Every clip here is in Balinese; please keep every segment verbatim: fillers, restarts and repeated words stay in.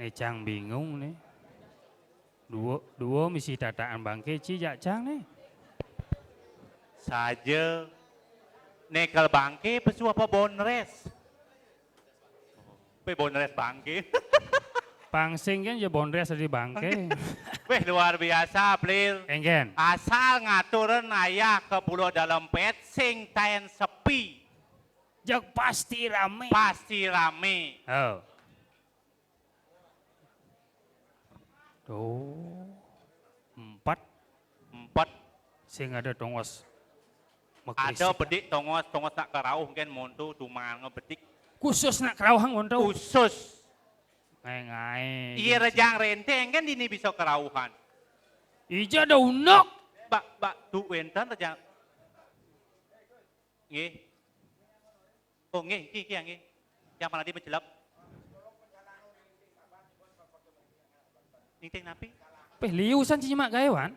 Cang bingung nih. Dua, dua misi tataan bangké ci jak cang nih. Saja. Nekel bangké pesu apa bonres? Pe bonres bangké. Pangsing kan ya bonres di bangké. Weh, luar biasa, Plil. Engken. Asal ngaturan ayah ke Pulau Dalem Pet, sing taén sepi. Jak pasti ramé. Pasti ramé. Oh. Tuh. Empat. Empat. Sing ada tongos. Ada bedik tongos, tongos nak kerauh kan monto, tumangan bedik. Khusus nak kerauh monto. Khusus. Ngaé-ngaé. Iya, gitu. Rejang Renteng kan dini bisa kerauhan. Ija ada unduk. Bak, bak, tu wénten Rejang. Nggih. Oh, nggih, nggih, nggih, nggih. Yang mana di mencelap? Ningting napi? Peh liusan ci nyemak gaéwan.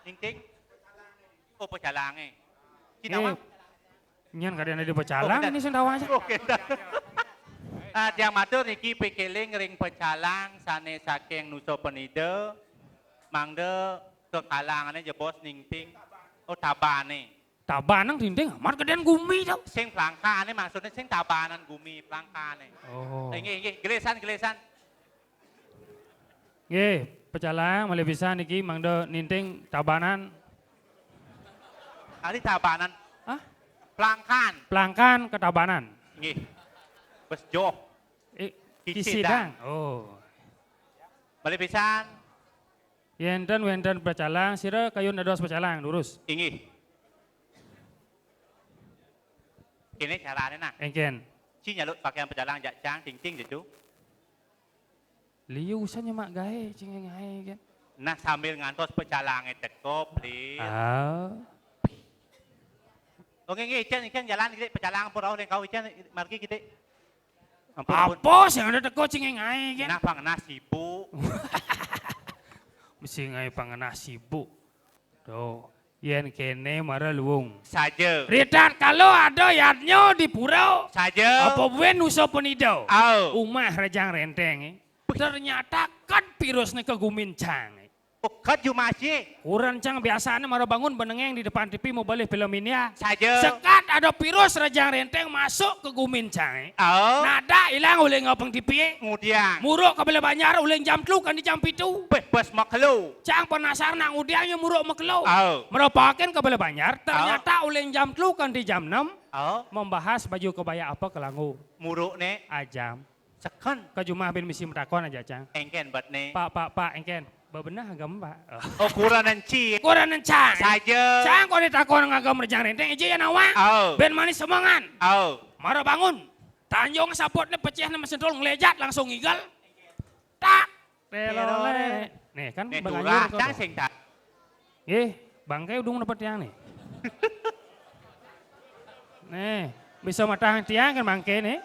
Ningting? Oh, pecalangé. Ci tawang? Nyan kadén ada pecalang ini sing tawang aja. Oke. Ah, tiang matur niki pikiling ring pecalang sané saking Nusa Penida, mangda kekalangané jebos ningting. Oh, tabané. Tabanan dinding amat gedén gumi to. Sing plangkané, maksudnya sing tabanan gumi, plangkané. Oh. Inggih, inggih, gelisan, gelisan. Nggih, pecalang malih pisan niki mangda ninting tabanan. Ari tabanan. Hah? Plangkan. Plangkan ketabanan. Nggih. Wes joh. Eh, kisidang. Kisidang. Oh. Malih pisan. Yén ten wénten pecalang, sira kayun dados pecalang, durus. Inggih. Kéné carané nah. Engkén. Ci nyalut pakaian pecalang jak cang, ting-ting ditu. Liusan nyemak gaé, cing ngaé kan. Nah, sambil ngantos pecalangé teka, Plit. Ah. Oke, nggih, Icén, Icén, jalan kidik, pecalang pun rauh ring kau, Icén, margi kidik. Ampun, ampun. Apa sing ada teka cing ngaé kan? Nah, pangenah sibuk. Mesti ngaé pangenah sibuk. Tuh, yén kéné mara luung. Saja. Ritatkala ada yadnya di pura. Saja. Apa buin Nusa Penida? Au. Umah Rejang Renteng, eh. Ternyata kan virusné ka gumin cang, eh. Oh, kat jumah ci. Kurenan cang biasané mara bangun benengeng di depan T V mau balih film India. Saja. Sekat ada virus Rejang Renteng masuk ke gumin cang, eh. Oh. Nada ilang ulih ngapeng T V, eh. Ngudiang. Muruk ka Balai Banjar ulih jam telu kanti jam pitu. Beh, bos makelo. Cang penasaran nak ngudiang nya muruk makelo. Oh. Merapakin ka Balai Banjar, ternyata ulih jam telu kanti jam enam. Oh. Membahas baju kebaya apa ke langgu. Muruk né. Ajam. Seken. Ka jumah bin misi matakon aja, cang. Engkén, bat né. Pak, pak, pak, engkén. Bebenah agama, Pak. Oh, kurenan ci. Kurenan cang. Saja. Cang, kok ditakon ngagama Rejang Renteng, ija ya nawang. Oh. Bin manis semangan. Oh. Mara bangun. Tanjung saputné pecihné mesin tol nglejat langsung ngigel. Tak. Telole. Nih, kan. Nih, bengayur turah, tuh, cang, tuh. Sing tak. Nggih, bangké udung nepet tiang nih. Nih, bisa matang tiang kan bangké nih.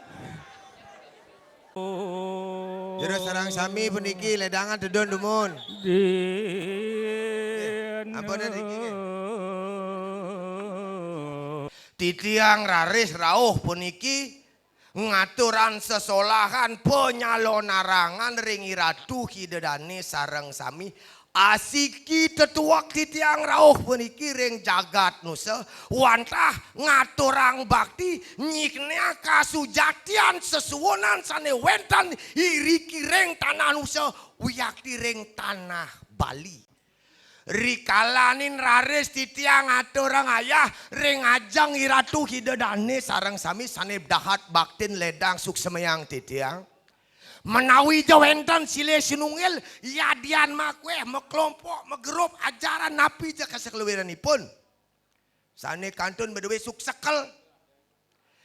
Jero sareng sami puniki ledangan tedun dumun. Din. Nggih, ampun niki, nggih. Titiang raris rauh puniki ngaturang sesolahan panyalonarangan ring Iratu Ida Dané sareng sami. Asiki tetuek titiang rauh puniki ring jagat Nusa, wantah ngaturang bakti nyikniang kasujatian sesuunan sané wénten iriki ring tanah Nusa, wiakti ring tanah Bali. Rikalane raris titiang ngaturang ayah ring ajeng Iratu Ida Dané sareng sami sané dahat baktin ledang suksmayang titiang. Menawi ja wénten silih sinunggil yadian makuéh, makelompok, magrup, ajaran napi ja kasaluiranipun. Sané kantun madué suksekel.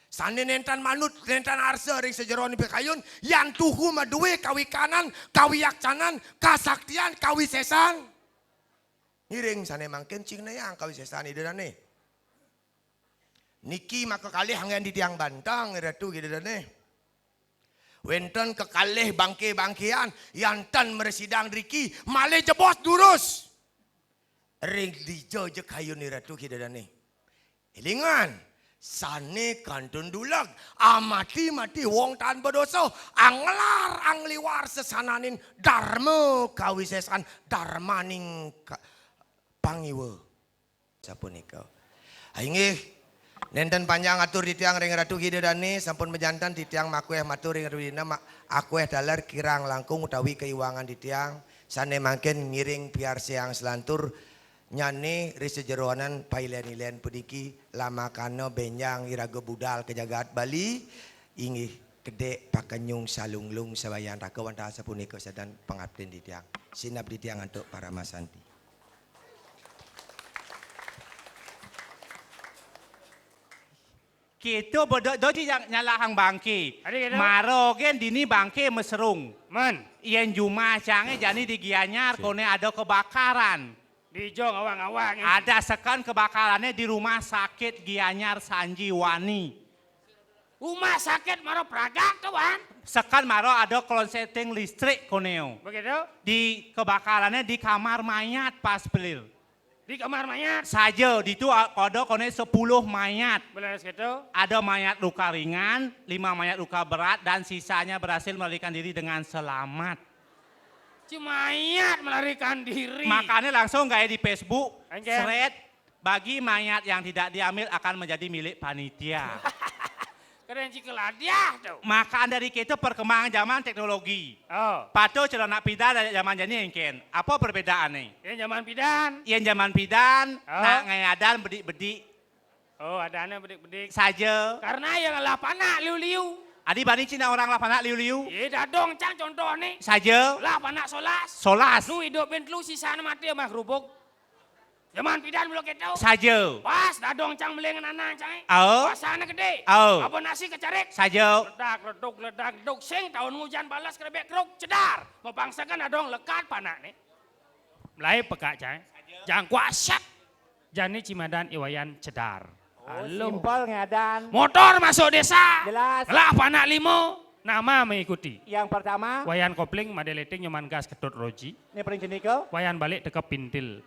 Sané nénten manut, nénten arsa ring sajeroning pikayun, yan tuhu madué kawikanan, kawiyaksanan, kasaktian, kawisésan. Ngiring sané mangkin cingnayang kawisésan Ida Dané. Niki makakalih anggén titiang bantang, Ratu Ida Dané. Wénten kekalih bangké-bangkéan, yan tan mrasidang driki, malih jebos durus. Ring dija ja kayun Ratu Ida Dané. Élingan, Sané kantun duleg, amati-mati wong tanpa dosa, anglar angliwar sesananing darma kawisésan, darmaning ka-, pangiwa. Sapunika. Ah, inggih, nénten panjang atur titiang ring Ratu Ida Dané, sampun majanten titiang makuéh matur ring Ratu Ida, ma-, akuéh taler kirang langkung utawi kaiwangan titiang, sané mangkin ngiring piarsayang salantur nyané ri sajeroning pailén-ilén puniki lamakana bénjang iraga budal ka jagat Bali, inggih kedék pakenyung salunglung sawayan raka wantah sapunika sedan pangabdin titiang. Sineb titiang antuk paramasanti. Kéto bedok do ci nyalahang bangké. Adi kéto? Mara gén dini bangké maserung. Men. Yén jumah cangé jani di Gianyar koné ada kebakaran. Di ijo ngawang-ngawang. Ada seken kebakarané di rumah sakit Gianyar Sanjiwani. Rumah sakit mara pragak to, Wan? Seken mara ada konsleting listrik koné. Begitu? Di kebakarané di kamar mayat pas pelir. Di kamar mayat. Saja, ditu a-, ada koné sepuluh mayat. Beres gitu. Ada mayat luka ringan, lima mayat luka berat, dan sisanya berhasil melarikan diri dengan selamat. Ci mayat melarikan diri. Makanya langsung gaé di Facebook, Engké. Thread, bagi mayat yang tidak diambil akan menjadi milik panitia. Keren ci keladiah to. Makan dari kéto perkembangan zaman teknologi. Oh. Patuh celana pidan dari zaman jani éngkén. Apa perbedaanné? Yén zaman pidan. Yén zaman pidan, oh, nak ngaé adan bedik-bedik. Oh, adané bedik-bedik. Saja. Karena yén ngelah panak liu-liu. Adi bani cina orang ngelah panak liu-liu? Yé, dadong cang contohné. Saja. Ngelah panak solas. Solas. Nu idup bin telu sisané mati amah grubug. Zaman pidan mula kéto. Saja. Pas dadong cang melih ngenanang cangé. Ao. Pasangné gedé. Ao. Apa nasi kecarik. Saja. Ledak leduk ledak leduk sing taun ngujan balas kerebek keruk cedar. Mapangsakan dadong lekad panakné. Melai pekak cangé. Jangkua sat. Jani ci madan I Wayan cedar. Oh, alum. Simpel ngadan. Motor masuk desa. Jelas. Ngelah panak lima. Nama mengikuti? Yang pertama. Wayan kopling madé leting nyoman gas ketut roji. Né paling cenika. Wayan balik tekep pintil.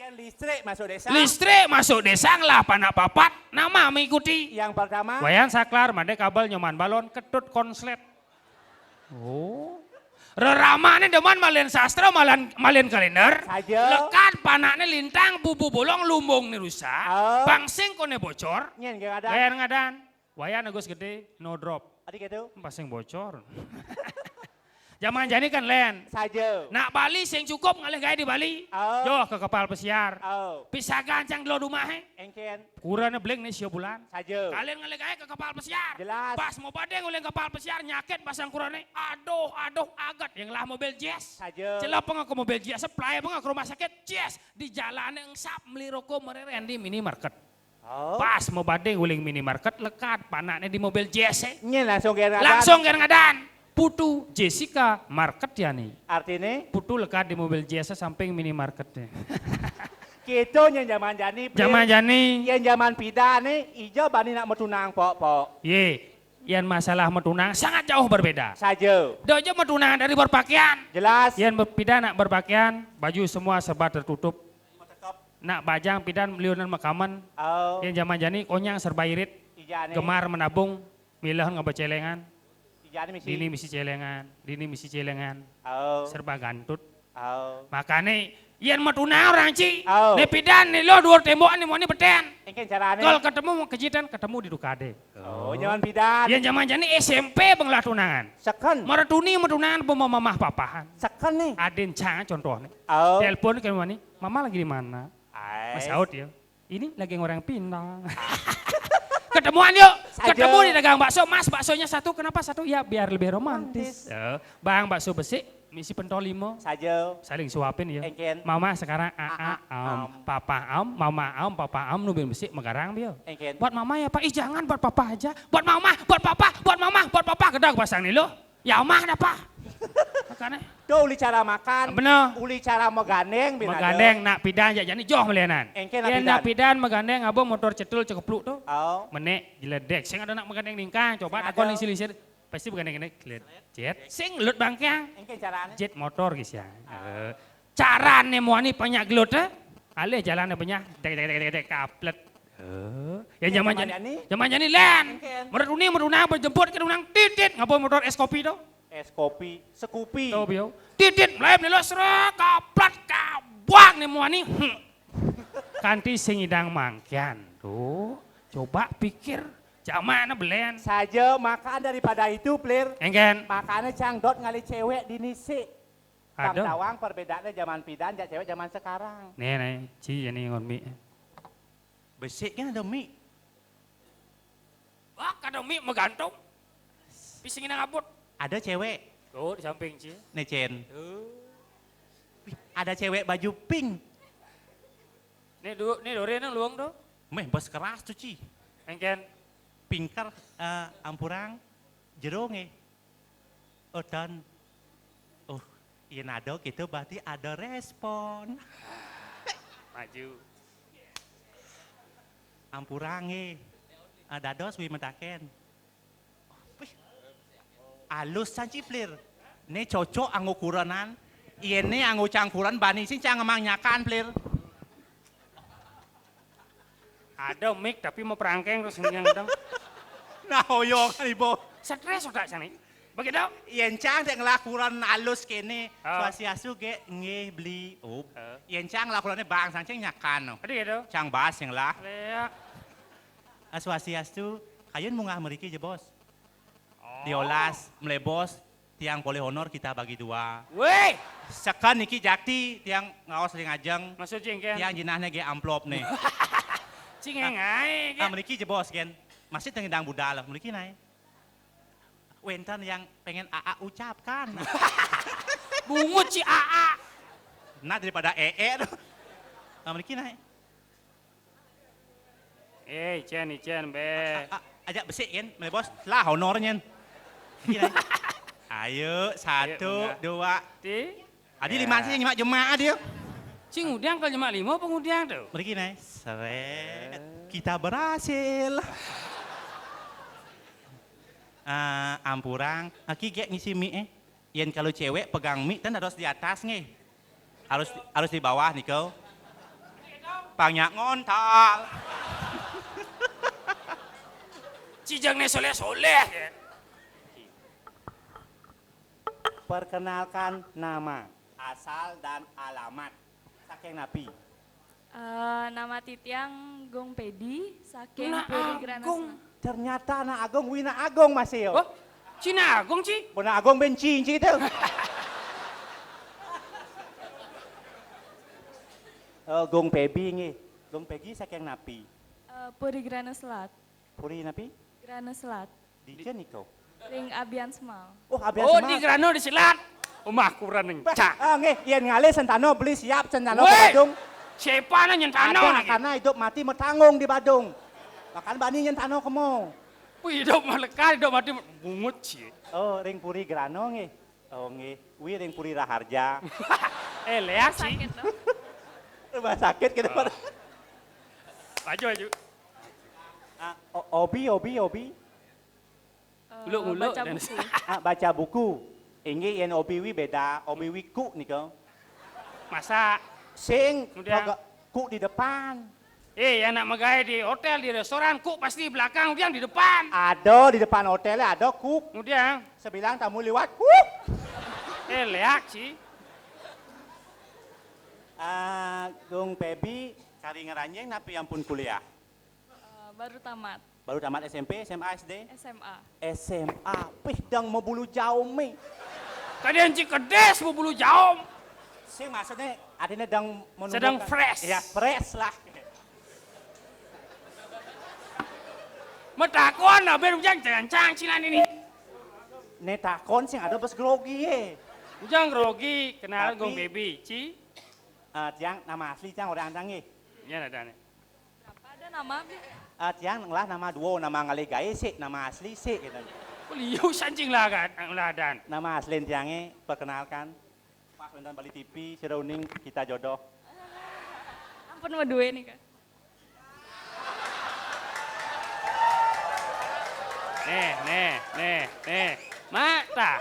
Yén listrik masuk desa. Listrik masuk desa ngelah panak papat, nama mengikuti? Yang pertama. Wayan saklar, madé kabel nyoman balon, ketut konslet. Oh. Reramané demen malin sastra, malin, malin kalender. Saja. Lekad panakné lintang, bubu bolong, lumbungné rusak. Oh. Pangsing koné bocor. Nyén ngadan. Wayan ngadan. Wayan Agus Gedé, no drop. Adi kéto? Pangsing bocor. Zaman jani kan lén. Saja. Nak Bali sing cukup ngalih gaé di Bali. Oh. Joh ka kapal pesiar. Oh. Pisagan cang delo dumahé. Éngkén. Kurané beling né sia bulan. Saja. Kalian ngalih gaé ka kapal pesiar. Jelas. Pas mau bading uling kapal pesiar nyakit pasang kurané. Aduh, aduh, aget. Yang ngelah mobil Jazz. Saja. Celep pengak ka mobil Jazz, supply pengak ka rumah sakit. Jazz. Di jalané engsap meli roko mererén di minimarket. Oh. Pas mau bading uling minimarket, lekad panakné di mobil Jazz. Nyén langsung gaé ngadan. Langsung gaé ngadan. Putu Jessica Marketiani. Artiné? Putu lekad di mobil Jazz samping minimarketnya. Kéto nyén zaman jani, Pir. Zaman jani. Yén zaman pidan né, ija bani nak matunang pok-pok. Yé, yén masalah matunang sangat jauh berbeda. Saja. Dojo matunang dari berpakaian. Jelas. Yén be-, pidan nak berpakaian, baju semua serba tertutup. Nak bajang pidan liunan makamen. Oh. Yén zaman jani konyang serba irit. Ijané. Gemar menabung, milih ngaba céléngan. Ijané misi. Dini misi céléngan, dini misi céléngan. Oh. Serba gantut. Oh. Makané yén matunang orang ci, oh, né pidan né lo duur témbok né moni betén. Éngkén carané. Kal ketemu mau kejitan, ketemu di Dukadé. Oh, zaman pidan. Yén zaman jani S M P bang lah tunangan. Seken. Mara tuni matunangan bang mamah papahan. Seken né. Adin cang contohné. Oh. Telepon ke mani, "Mama lagi di mana?" Ais. Masaut ya. "Ini lagi ngoreng pindang." Ketemuan yuk. Saja. Ketemu di dagang bakso, "Mas, baksonya satu, kenapa satu?" "Ya, biar lebih romantis." Romantis. Ya. "Bang, bakso besik, misi pentol lima." Saja. Saling suapin ya. Éngkén. "Mama sekarang aa, aa, am, am, papa am, mama am, papa am, nu bin besik megarang dia." Éngkén. "Buat mama ya, Pak." "Ih, jangan, buat papa aja." "Buat mama, buat papa, buat mama, buat papa." Gedang pasang nih lo. Ya mah dah, Pak. Makané. Tuh uli cara makan. Bener. Uli cara magandéng, bin. Magandéng, ada. Nak pidan jak jani joh melianan. Éngkén nak pidan. Yén nak pidan magandéng abang motor cetul cekepluk tuh. Oh. Menék jeledék. Sing ada nak magandéng ningkang, coba takon lingsir-lingsir. Pasti magandéng ini jeledék. Sing lut bangkiang. Éngkén carané. Jet motor gis ya. Eh, carané muani banyak gelut, eh. Alih jalanné banyak, dek, dek, dek, dek, dek, kaplet. Eh, ya zaman jani. Zaman jani lén. Menurut uning, menurut unang, jemput ke unang titit, ngapa motor es kopi to? Es kopi, Scoopy. To, Bio. Titit, mulai melelo srek, kaplat, kabang nih muani. Hmm. Kanti sing idang mangkian. Tuh, coba pikir, zaman belén. Saja makan daripada itu, Plir. Engken. Makanya cang dot ngalih cewek dini sik. Ada. Tawang perbedaannya zaman pidan, jak cewek zaman sekarang. Nih, nih, Ci, ini ngon mi. Besik kan ada mi. Wah, kada mi menggantung. Pising nang abut. Ada cewek. Tuh, di samping, Ci. Nih, Cen. Tuh. Wih, ada cewek baju pink. Nih, du, nih, Dore nang luang tuh. Meh, bos keras tuh, Ci. Engken. Pingker, eh, ampurang, jerung, eh. Oh, dan. Oh, iya nado gitu berarti ada respon. Maju. Ampurang, eh. Ah, dados wi metaken. Wih, alus can Ci Plir. Né cocok anggo kurenan. Yén né anggo cangkuran bani sing cang emang nyakan, Plir. Ada mic tapi mau perangkeng terus yang dong. Nah, hoyong kan ibu. Stres udah sini. Begitu? Yén cang dek ngelakuran alus kéné. Oh. Swastiastu gé nggih beli. Oh. Oh. Yén cang ngelakurannya bang sang cang nyakan. Ada gitu. Cang bahas yang lah. Iya. Ah, swastiastu, kayun munggah mriki, Jebos. Oh. Diolas, mlebos, tiang polih honor kita bagi dua. Wéh! Seken niki jakti, tiang ngaos ring ajeng. Maksud cing, Ken? Tiang jinahnya gé amplop nih. Cing, ah, ngaé, ah, Ken. Mriki, Jebos, Ken. Masih tengidang budal, mriki naé. Wénten yang pengen Aa ucapkan. Bungut si Aa. Nah, daripada Ee tuh. Ah, mriki naé. Eh, icén, icén, bé. A, a, ajak besik, Ken, mlebos. Lah, honornya. Iya. Ayo, satu, ayo, munggah. Dua. Ti? Adi, ya, lima sih, nyemak jemaah dia. Cing, ngudiang kalau nyemak lima apa ngudiang tuh? Mriki, naé. Seret. Eh. Kita berhasil. Ah, ampurang. Aki gek ngisi mi, eh. Yén kalau cewek pegang mi kan harus di atas nggih. Harus, harus di bawah nih kau. Pang nyak ngontal. Cijang né soléh-soléh ya. Perkenalkan nama, asal dan alamat. Saking napi? Eh, nama titiang Gung Pedi, saking Nah, Puri Agung. Granasma. Ternyata anak Agung, wina Agung masih yo. Oh, Cina Agung, Ci? Bona Agung benci, Ci, itu. Oh, Gung Pebi nggih. Gung Pegi saking napi? Eh, Puri Grana Selat. Puri napi? Grana Selat. Di cén iko? Ring Abian Semal. Oh, Abian Semal. Oh, di Grano di Selat. Omah kuran ning. Bah, cak. Ah, nggih, yén ngalih sentano beli siap sentano ke Badung. Siapa nang nyentano ada, lagi? Karena hidup mati metanggung di Badung. Bahkan bani nyentano kemo. Wih, hidup melekat, hidup mati bungut sih. Oh, ring Puri Grano nggih. Oh, nggih. Wi ring Puri Raharja. Eh, leak sih. Sakit loh. Rumah sakit kita pada. Maju, maju. Ah, o-, obi, obi, obi. Eh, nguluk, nguluk, baca dan buku. Ah, baca buku. Inggih, yén obi wi beda, obi wi ku nika. Masa? Sing, ku di depan. Eh, anak magaé di hotél, di restoran, ku pasti di belakang, udiang di depan. Ada di depan hotél, ada ku. Udiang. Sebilang tamu liwat, ku. Eh, leak sih. Ah, Gung Pebi, kari ngranjing napi ampun kuliah? Eh, baru tamat. Baru tamat S M P, S M A, S D? S M A. S M A, pih dang mabulu jaum mi. Kadén Ci Kedés mabulu jaum. Sing maksudnya, adanya dang menumbuhkan. Sedang fresh. Ya, fresh lah. Matakon, abén ujang jangan cang cilan ini. Né takon sing ada bes grogi ya. Ujang grogi, kenal Gung Pebi, Ci. Eh, tiang nama asli tiang orang Antang nggih. Iya, ada nih. Berapa ada nama, Bi? Ah, tiang ngelah nama duo, nama ngalih gaé sik, nama asli sik gitu. Beliau sanjing lah kan, lah dan. Nama asli tiangé perkenalkan. Pas wénten Bali T V, sira uning kita jodoh. Ampun madué nih, Kak. Nih, nih, nih, nih. Mak ta,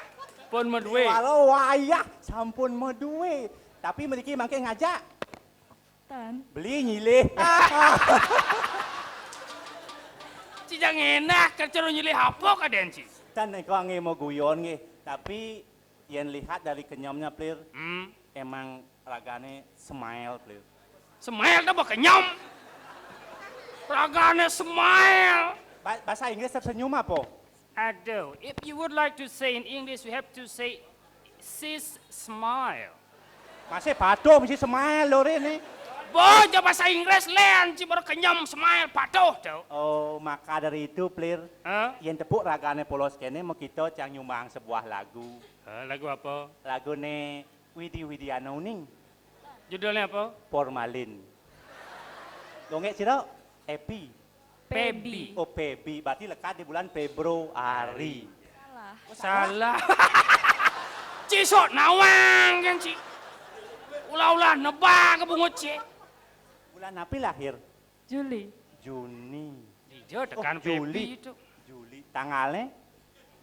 pun madué. Walau wayah sampun madué, tapi mriki mangke ngajak. Tan. Beli nyilih. Ci jang énak, kerja nyilih apa kadén ci? Tan iko nggih mau guyon nggih, tapi yén lihat dari kenyomnya, Plir, hmm, emang ragané smile, Plir. Smile tuh apa kenyom? Ragané smile. Ba- bahasa Inggris tersenyum apa? Aduh, if you would like to say in English, you have to say, "Sis smile." Masih patuh mesti smile lho ini. Bojo bahasa Inggris lén, ci baru kenyom smile patuh tuh. Oh, maka dari itu, Plir, hah? Yén tepuk ragané polos kéné, mau kita cang nyumbang sebuah lagu. Hah, lagu apa? Laguné Widi Widiana Uning. Judulnya apa? Formalin. Gongek sira? Epi. Pebi. Oh, Pebi. Berarti lekad di bulan Februari. Salah. Oh, salah. Salah. Ci sok nawang kan ci. Ulah-ulah nebak ke bungut ci. Bulan apa lahir? Juli. Juni. Dia oh, tekan Juli. Pebi itu. Juli. Tanggalnya?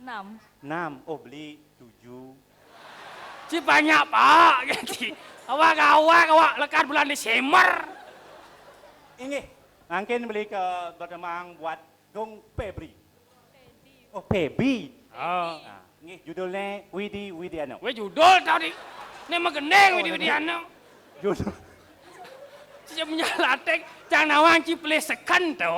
Enam. Enam. Oh, beli tujuh. Ci banyak, Pak. Ganti. Awak, awak, awak lekat bulan Desember. Inggih, mangkin beli ke bertemang buat Gong Febri. Oh, Pebi. Oh. Nah, inggih judulnya Widi Widiano. Wé judul tadi. Né magendeng oh, Widi Widiano. Judul. Ci punya latek, cang nawang ci pleseken to.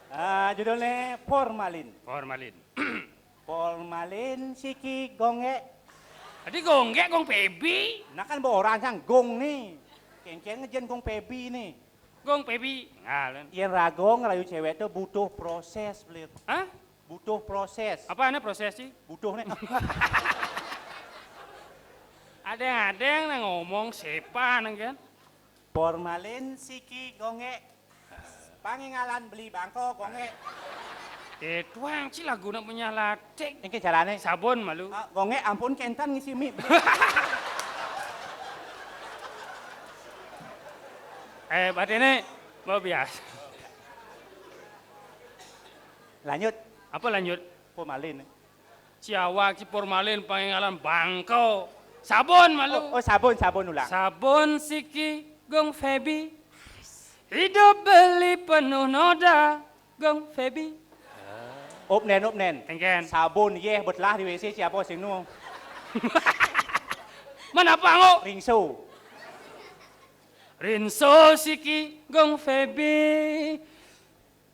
Ah, judulnya Formalin. Formalin. Formalin siki gonggek. Tadi gonggek gong Pebi. Nah kan bawa orang sang gong nih. Kengkeng ngején gong Pebi nih. Gong Pebi. Ngalen. Yén raga ngerayu cewek tuh butuh proses, Blir. Hah? Butuh proses. Apa nih proses sih? Butuh nih. Ada yang ada yang ngomong siapa nih kan? Formalin siki gonggek. Pangingalan beli bangko gonggek. Eh, tuang ci lagu nak punya latik. Ini carane. Sabun malu. Ah, gonggek ampun kentan ngisi mi. Eh, batene mau biasa. Lanjut. Apa lanjut? Formalin. Ci awak ci formalin pangingalan bangko. Sabun malu. Oh, oh, sabun, sabun ulang. Sabun siki gong Febi. Hidup beli penuh noda gong Febi. Upnen, upnen. Engken. Sabun yeh betlah di W C siapa sing nu. Mana apa ngo? Rinso. Rinso siki gong Febi.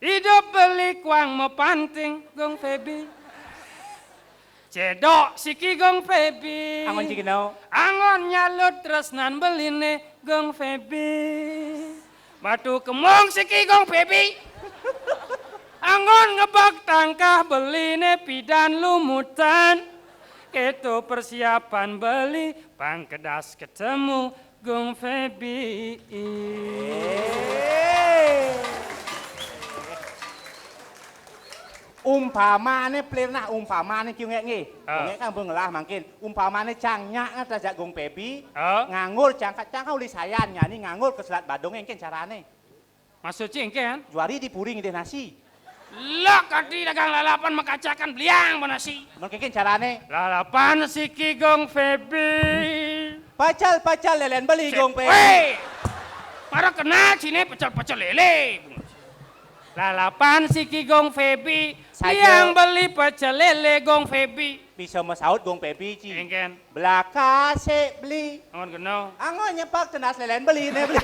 Hidup beli kuang mepanting gong Febi. Cedok siki gong Febi. Angon ciki nau. Angon nyalut tresnan beline gong Febi. Batu kemong siki gong Febi. Angon ngebak tangkah beline pidan lumutan. Keto persiapan beli pangkedas ketemu Gong Febi. Umpamane plirnah umpamane kiungek nggih. Ah. Kiungek kan belum ngelah mangkin. Umpamane cangnya ngetajak Gong Febi, ah, nganggur cangkat cangkau lisayan nyani nganggur ke Selat Badung engken carane. Maksud ci engken? Juari di puring deh nasi. Lok kati dagang lalapan makacakan beliang panasi. Mun kengken carane. Lalapan siki gong Febi. Pacal-pacal lelen beli gong Febi. Weh. Para kena cine pecel-pecel lele. Lalapan siki gong Febi. Beliang beli pecel lele gong Febi. Bisa masaut gong Pebi ci. Engken. Belaka sik beli. Angon kena. Angon nyepak tenas lelen beli ne beli.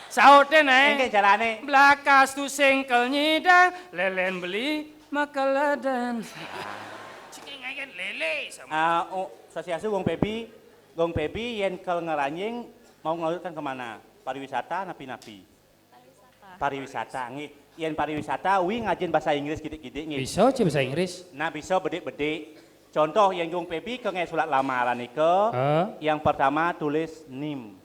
Saute ne. Engken carane. Belakas tu sengkel nyidang lelen beli makaladan. Cik engken lele sama. Ah, oh, sasiasu gong Pebi, gong Pebi yen kel ngeranjing mau ngelurkan kemana? Pariwisata napi-napi. Pariwisata nggih. Yen pariwisata wi ngajin bahasa Inggris kidik-kidik nggih. Bisa ci bahasa Inggris? Nah, bisa bedik-bedik. Contoh yen gong Pebi ke ngai surat lamaran nika, yang pertama tulis name.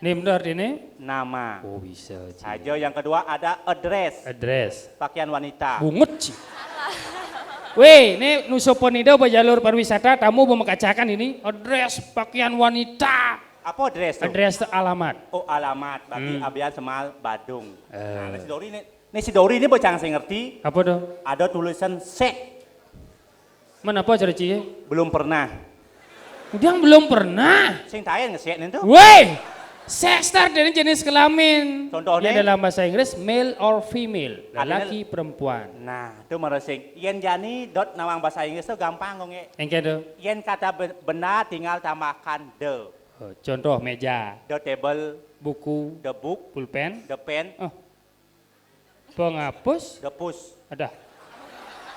Name to artine? Nama. Oh, bisa ci. Saja yang kedua ada address. Address. Pakaian wanita. Bungut ci. Weh, ini nusopo nido ba jalur pariwisata, tamu ba makacakan ini. Address pakaian wanita. Apa address tuh? Address tuh alamat. Oh, alamat. Berarti hmm. Abian semal Badung. Eh. Nah, ini si Dori ini, ini si Dori ini bocah sing ngerti. Apa tuh? Ada tulisan sek. Mana apa cara cie? Belum pernah. Udah belum pernah. Sing tayen ngesek nih tuh. Weh. Sexter dene jenis kelamin. Contohnya? Ya, dalam bahasa Inggris male or female, Artinya- lelaki perempuan. Nah, itu meresing. Yen jani dot nawang bahasa Inggris tuh gampang kok, nggih. Engke tuh. Yen kata be- benda tinggal tambahkan the. Oh, contoh meja, The table, buku, the book, pulpen, the pen, oh, penghapus, the push, ada,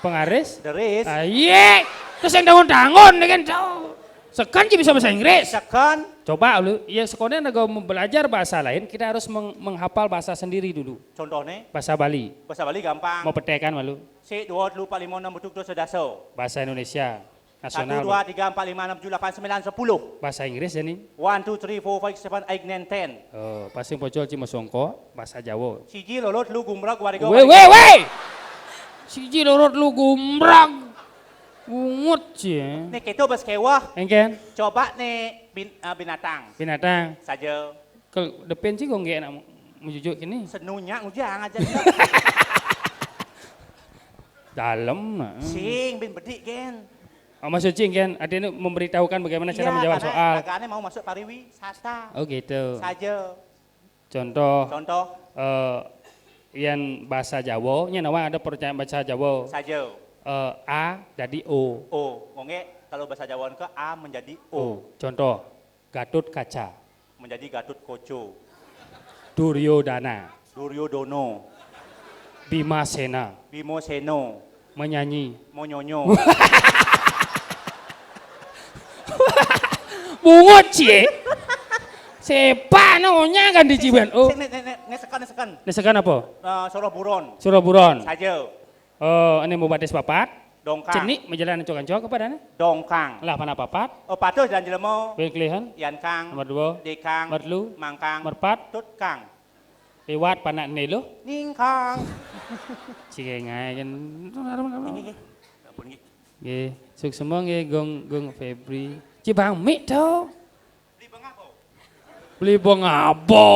pengaris, the wrist, ah, iye, terus yang dangun-dangun dengan tahu. Sekan sih bisa bahasa Inggris. Second, Coba lu, ya sekolah nego belajar bahasa lain, kita harus meng- menghafal bahasa sendiri dulu. Contohnya, Bahasa Bali. Bahasa Bali gampang. Mau petekan malu. Sik, dua, telu, pat, lima, enem, pitu, telulas, sedaso. Bahasa Indonesia Satu, nasional. dua, tiga, empat, lima, enam, tujuh, delapan, sembilan, sepuluh. Bahasa Inggris ya nih. One, two, three, four, five, six, seven, eight, nine, ten. Oh, pasing pocol cimosongko, bahasa Jawa. Siji, loro, telu, gumbrag, wariga, Weh, weh, weh. Siji loro telu gumbrag. Bungut sih. Nek keto bas kewah. Engken. Coba nek bin- eh, binatang. Binatang. Saja. Kalau depan sih kok nggak enak menjujuk gini. Senunya ngujang aja. Dalam. Nah. Sing bin bedik, gen. Oh, maksud sih kan, artinya memberitahukan bagaimana cara Iya, menjawab karena soal. Kakaknya mau masuk pariwisata. Oh gitu. Saja. Contoh, Contoh, eh, yang bahasa Jawa, nya nawang ada pertanyaan bahasa Jawa. Saja. Eh, A jadi O. O. Wonge kalau bahasa Jawa ke A menjadi O. O. Contoh, Gatut Kaca. Menjadi Gatut Koco. Duryodana. Duryodono. Bima Sena. Bimo Seno. Menyanyi. Monyonyo. Bungut cie. Sepak nonya kan di Ciban. Oh. Sing, nek, nek, nek, nek sekan, nek sekan. Ini sekarang apa? Eh, Soroh Buron. Surah Buron. Saja. Oh, ini mau batis papat. Dongkang. Cenik menjalan cok-cok apa dana? Dongkang. Lah, mana papat? Oh, patuh jalan jelema. Pilih kelihan. Yan Kang. Nomor dua. Dekang. Nomor telu. Mangkang. Merpat. Tutkang. Lewat panak ni lo. Ningkang. Cike ngai kan. Nggih, nggih. Ampun, nggih. Nggih, suksema nggih Gong Gong Febri. Cibang mik to. Beli bengabo. Beli bengabo.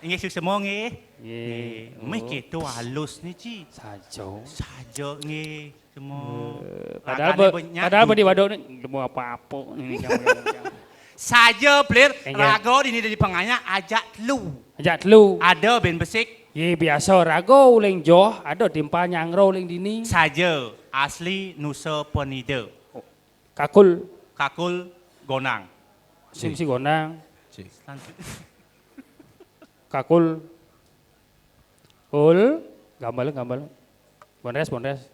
Nggih, suksema nggih. Nggih. Nggih. Mih gitu halus nih, Ci. Sajo. Saja nggih. Semua. Eh, padahal be, padahal be di waduk ni mau apa-apa ni. Saja, Blir. Enggak. Raga dini dari penganya ajak telu. Ajak telu. Ada ben besik. Ye biasa raga uling joh, ada timpal nyangro uling dini. Saja asli Nusa Penida. Kakul. Kakul Gondang. Sim si gondang. Lanjut. Kakul. Ul. Gambal, gambal. Bonres, bonres.